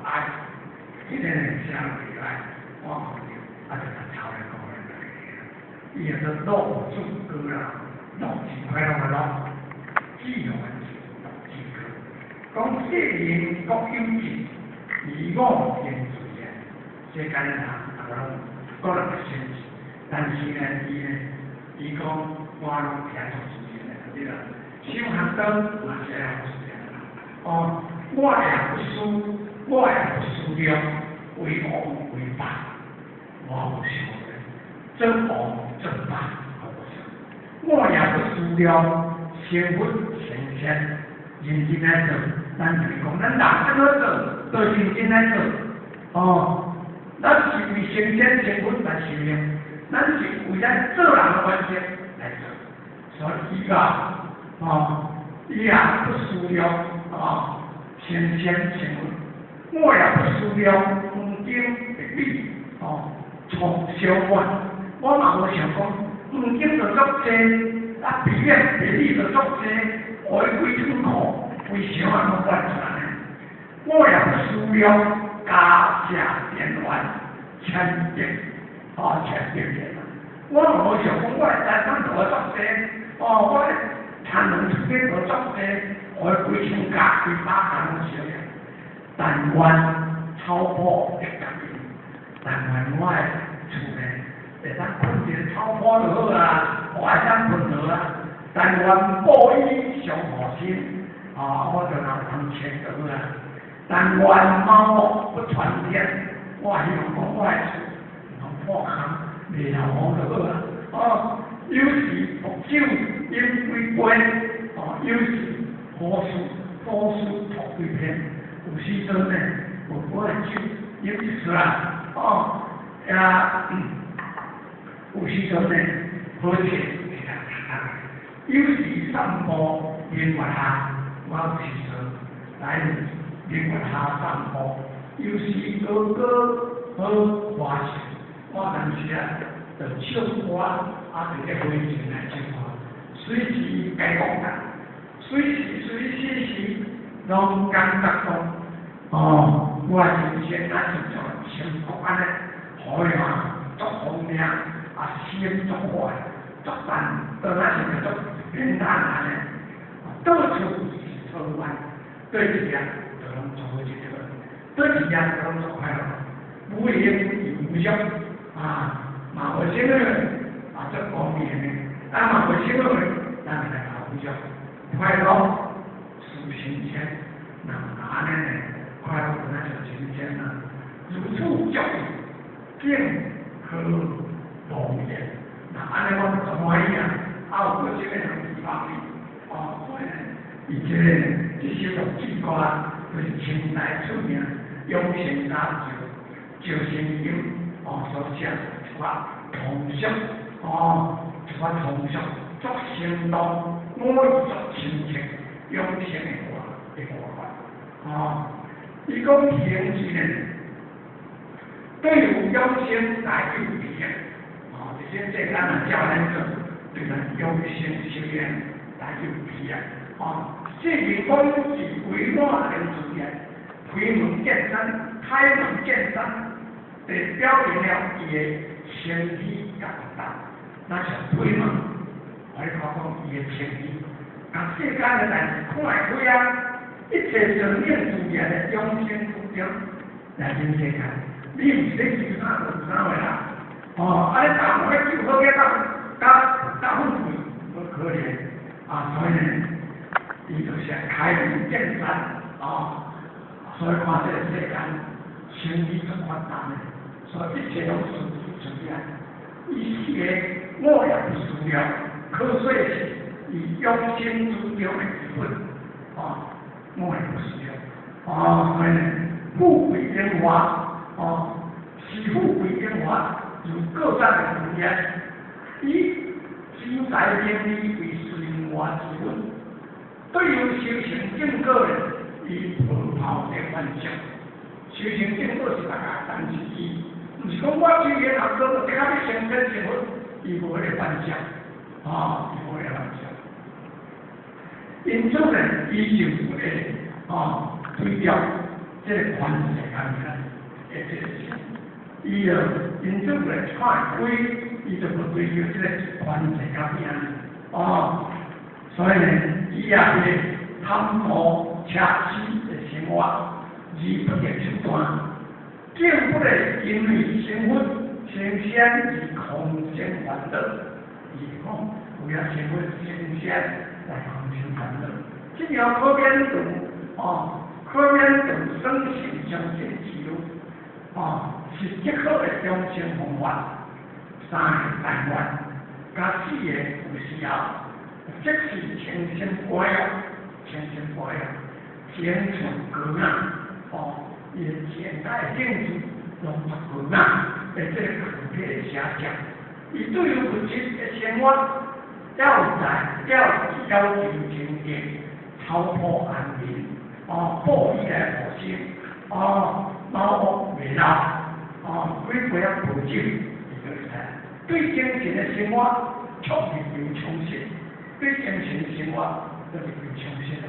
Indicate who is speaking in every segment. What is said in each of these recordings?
Speaker 1: 愛，這个寫落來，我看著啊，就甲抄來講來。伊叫做樂子歌啦，樂是快樂的樂，子是樂子歌。講世人各有志，而我行自然。世間人逐个攏各人的心志，但是呢，伊呢，伊講我攏聽做自然的，對啦。修行道嘛是愛予自然啦。哦，我也不思，我也不思量，為王為霸，我無想咧，做王做霸，我無想。我也不思量，成佛成仙，認真來做，咱就是講，咱人按怎做，都認真來做。哦，咱是為成仙成佛來修行，咱是為咱做人的原則來做。所以伊啊，哦，伊也不思量，哦，成仙成佛，我也不思量黃金玉米，哦，創燒碗，我嘛無想講黃金就足濟，啊，皮面白米就足濟，予伊規倉庫、規箱啊攏滿出來。我也不思量家舍田園千百，哦，千百年。我嘛無想講我的財產就足濟，哦，我的田農厝邊就足濟，予伊規千家、規百家攏燒了。但願草坡會感應，但願我的厝呢，會當睏一个草坡就好啊，我會當睏落啊。但願布衣常護身，啊，我就若有通穿就好啊。但願貓不傳天，我希望講我的厝毋通破空，袂漏雨就好啊。哦，有時伏酒飲幾杯，哦，有時何事何事吐幾篇，有時陣呢，有我的酒飲一撮啦，哦，啊，有時陣呢，好勢會當讀讀。有時散步明月下，我有時陣來明月下散步。有時高歌好花樹，我當時啊，就唱歌，啊，佇咧花前來唱歌，隨時解講啦，隨時隨時時攏感覺講，哦，我人生啊，親像成功按呢，好啊，足豐領，啊，心足快，足慢，倒若是足簡單按呢，到處是草原，對一樣就攏做好一個，對一樣就攏足快樂，無形亦無相，啊，嘛無啥物，啊，足方便的，啊，嘛無啥物，咱就來搞無相，快樂是神仙，那按呢呢，快樂那就神仙啦。如此教育，見何無言？那按呢我就歡喜啊！啊，有閣這个人地方哩，哦，所以呢，伊這个這首樂子歌，就是清代出名養生家趙趙成英哦所寫一寡通俗哦，一寡通俗足生動，我伊足親切養生的歌的歌法，哦，伊講行字呢，對有養生大有裨益，哦，這些世間人教咱做，對咱養生修煉大有裨益，哦，世人講是為我能自然，開門見山，開門見山，地表明了伊的謙虛佮達，那是開門，我咧看講伊的謙虛，共世間的代誌看會開啊，一切順應自然的養生主張來人世間。你毋是咧求啥就有啥話啦，哦，啊你逐項咧求好个，佮佮富貴，無可能，啊，所以呢，伊就是開門見山，哦，所以看這個世間生意足發達的，所以一切攏順其自然。伊四个我也不思量，可說是伊養生主張的基本，哦，我也不思量，哦，所以呢，富貴榮華。哦，視富貴榮華如過節的雲煙，以錢財名利為隨外之本，對於修成正果的，伊無拋的幻想。修成正果是大家，但是伊毋是講我修煉阿哥就即刻欲成仙成佛，伊無彼个幻想，啊，伊無彼个幻想。因此呢，伊就會哦，推掉這個權勢較物仔，會這個是，伊就因此來看開，伊就無追求這個權勢較物仔，哦，所以呢，伊也是貪圖奢侈的生活，而不擇手段，更不會因為成佛成仙而空生煩惱。伊講有影成佛成仙來空生煩惱，這條可免除哦，可免除生死相生之路，哦，是極好的養生方法。三個大願，佮四個有時候，即是清心保養，清心保養，清除高雅，哦，伊的潛在興趣攏足高雅，的這個可體的寫照。伊對於物質的生活，要在要要求清淨，超脫安寧，哦，布施來護身，哦，老屋袂老，哦，幾杯仔葡酒，伊就會使。對精神的生活，卻是有充實；對精神生活，就是有充實啦。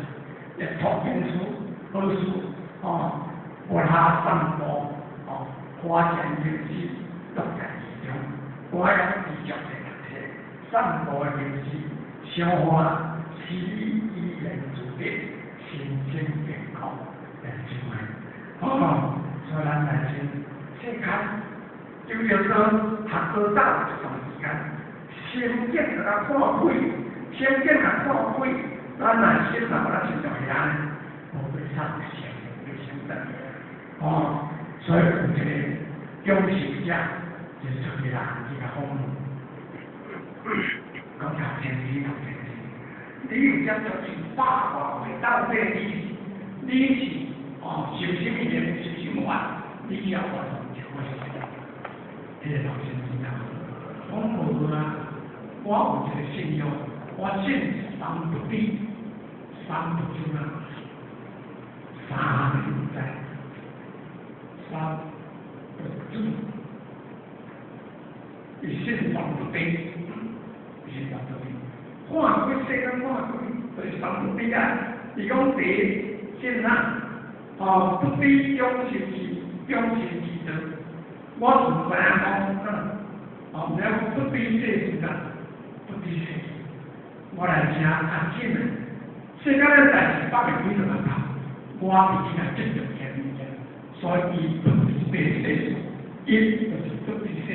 Speaker 1: 會讀經書、好書，哦，活下散步，哦，花錢投資，樂在其中。我要持續的讀冊，散步的投資，消化思語言自得，身心健康，來這款。哦，所以咱來先世間，就叫做學高走一段時間，心境共較看開，心境較看開，咱內心若無咱親像遐呢，無對上善，無對相等。哦，所以有一個中信者就出去啦，伊共訪問，講頭先生，頭先生，你有接觸一百外歲到底你是哦受啥物緣，受啥物法，你才完成這個事。彼個老先生講，講無啊，我有一個信仰，我信三不知，三不知啊，三個毋知，三不知，伊信三不知，伊信三不知，看開世間看開，就是三不知啊。伊講第一信啊，哦，不知中心之中心之道，我毋知影講，哦，毋知影不知世事啊，不知世事，我來遮較緊啊。世間的代誌放袂開就難頭，我佇遮執著遐物件，所以伊不知世事，一就是不知世事。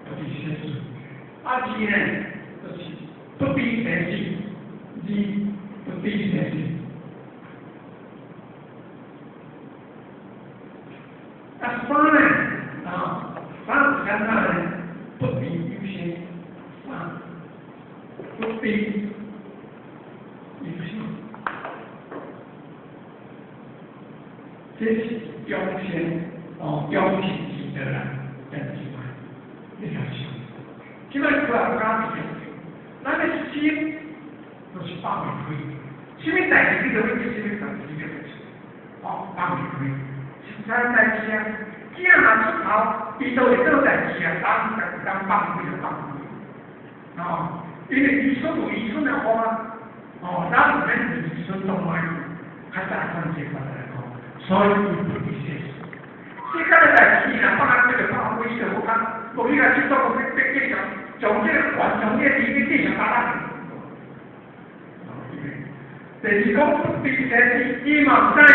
Speaker 1: 不知世事，啊二呢，就是不知生死，二不知生死。啊三呢，啊三是啥呢？不知有生，三不知有生，這是中心哦，中心之道啦，真是嘛？你若想，這擺科學家佇咱的心就是放袂開，啥物代誌你著欲做，啥物代誌你著欲做，哦，放袂開，是啥代誌啊？囝若出頭，伊都會做代誌啊，當當放開就放開，哦，因為兒孫有兒孫的好啊，哦，咱毋免兒孫當愛，較早款這款來講，所以伊不知世事。世間的代誌若放啊這個放開，伊就無通，無你若去做，去繼續將這個權，將這個地位繼續打落去。第二講不知生死，伊嘛毋知代誌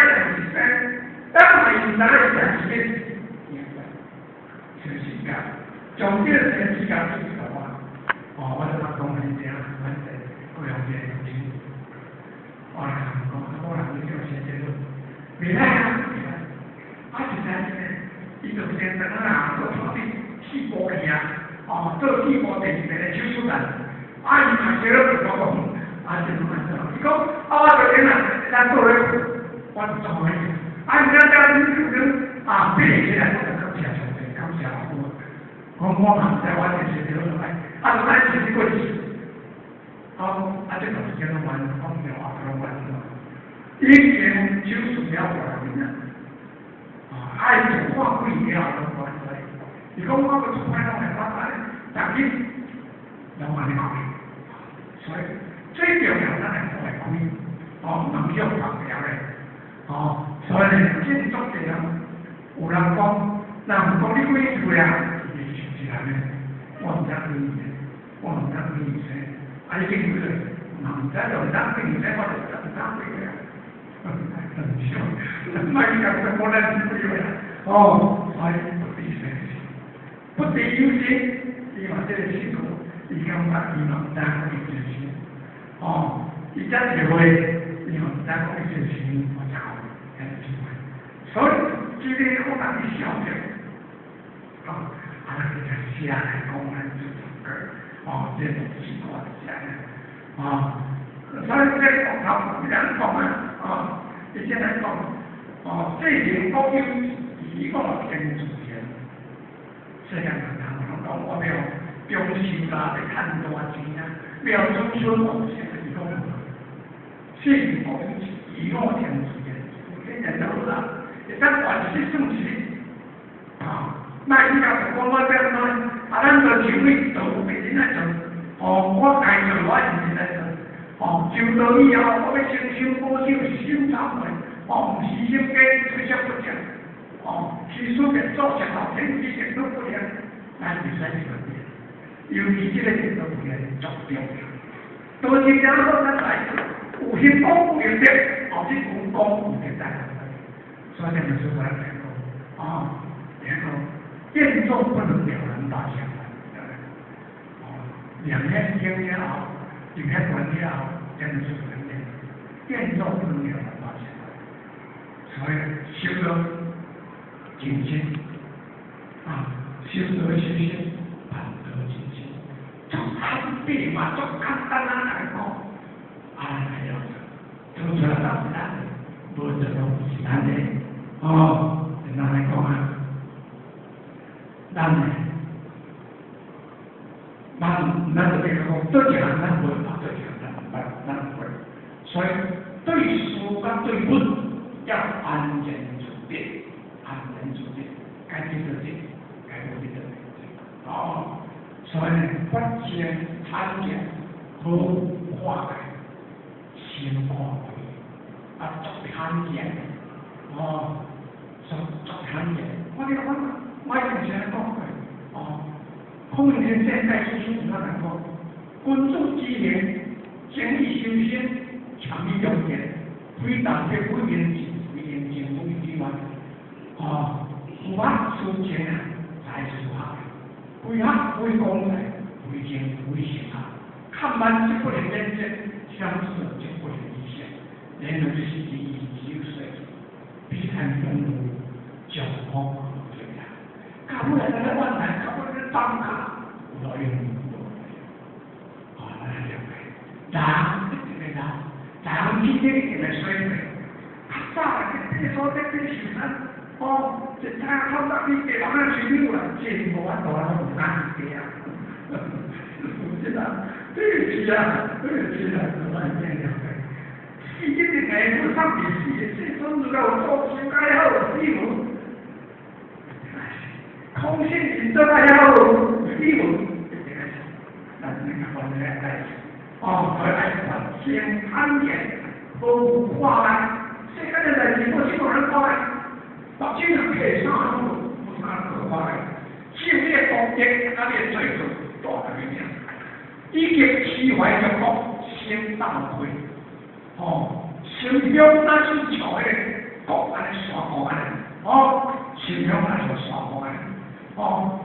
Speaker 1: 生，但嘛伊毋知代誌變，是不是講？將這個生死交予我，哦，我就講很正，反正各樣嘢都清楚。我來講，我來你叫先生，袂歹啊，袂歹。啊是啥呢？伊就先等啊，做出去四步去啊，哦，做四步第二遍的手術啦。啊，伊嘛小可我講，啊，這攏安怎？伊講，啊，我就等啊，咱做咧，我就做咧。啊，伊咱咱你啊，爬起來，我就感謝上帝，感謝老母。講我嘛毋知，我就是對落來，啊，咱是過去。啊，啊，這個時間攏完，講了啊，攏完了。以前手術了過來啊，啊，愛做看鬼了攏完來。伊講我閣出歹攏會發達，逐日攏按呢看。所以做最重要，咱會看會開，哦，毋通去予綁牢咧，哦，所以呢，真足濟人，有人講，人講你幾歲啊？伊是一人咧，我毋知幾歲，我毋知幾歲，啊你幾歲？嘛毋知，就毋知幾歲，我就毋知幾歲啊。很笑，莫去共講咱幾歲啊？哦，所以不知生死，不知有心，伊嘛這個辛苦，伊感覺伊嘛毋知講伊真心，哦，伊才一歲，伊嘛毋知講伊真心，我才好，安尼所以這個我當去曉得，哦，啊，咱就寫來講咱做這個，哦，這個習慣是按呢，哦，所以這個頭人講啊，哦，伊先來講，哦，世間國有自我天自然，世間人人攏講我欲長壽啦，欲趁大錢啊，欲子孫旺盛，伊講無。世間國有自我天自然，天然就好啦，會當萬事順遂，啊，莫去共講我欲按怎，啊，咱就像你做別人來做，哦，我該做我認真來做，哦，修道以後我欲誠心保守心懺悔，哦，毋是心假，吹簫不正，哦，其實便做成後天之善都不良，咱袂使這個變，尤其這個電腦不良足重要。多是這樣好，咱來有心講有德，哦，這有講有德在。所以這就是我來講，哦，然後見眾不能了然大相，哦，兩面經了後，一面觀了後，真的是不能練。見眾不能了然大相，所以修道靜心，啊，修道修心，辦道靜心，足簡單嘛，足簡單啊來講，啊，來了，做出來當是咱的，無做攏是咱的，哦，咱來講啊，咱呢，咱就變講，對一項咱無法，對一項咱毋捌，咱毋會，所以對事佮對物要安然處變，安然處變，該得就得，該無得就無。哦，所以呢，發現參見好看開，心看開，啊，足罕見，哦，足罕見。我你我以前講過，哦，孔明先生在書書上來講，君子之言，精於修身，長於用言，非但非非言情，非言情，非之外，哦，有法思情啊，才是學；非學非功才，非精非成學。看慢則不能言正，相似則不能理想。然後就是以有水，彼談中路，交通對啦。到尾來咱萬難，到尾咧當下，有路用無？哦，咱了解。人一定會老，人天天一定會衰退。較早這個所在這受傷，哦，一早透早你家人啊隨便有啦，這無法度啊，攏毋敢去加啊。是啊，對是啊，對是啊，是安尼了解。死一定會不上比死，這陣如果有做修較好死無？空性真做較好死無？一定愛死，咱那個關係愛死。哦，所以愛發心坦然，無看來，世間的代誌，無什麼人看來，目睭人客啥攏無，無啥可看來。只有你的功德，佮你的罪過大個命，以及虛懷若谷，生大虧。哦，心胸若是像彼個谷按呢山谷按呢，哦，心胸若像山谷按呢，哦。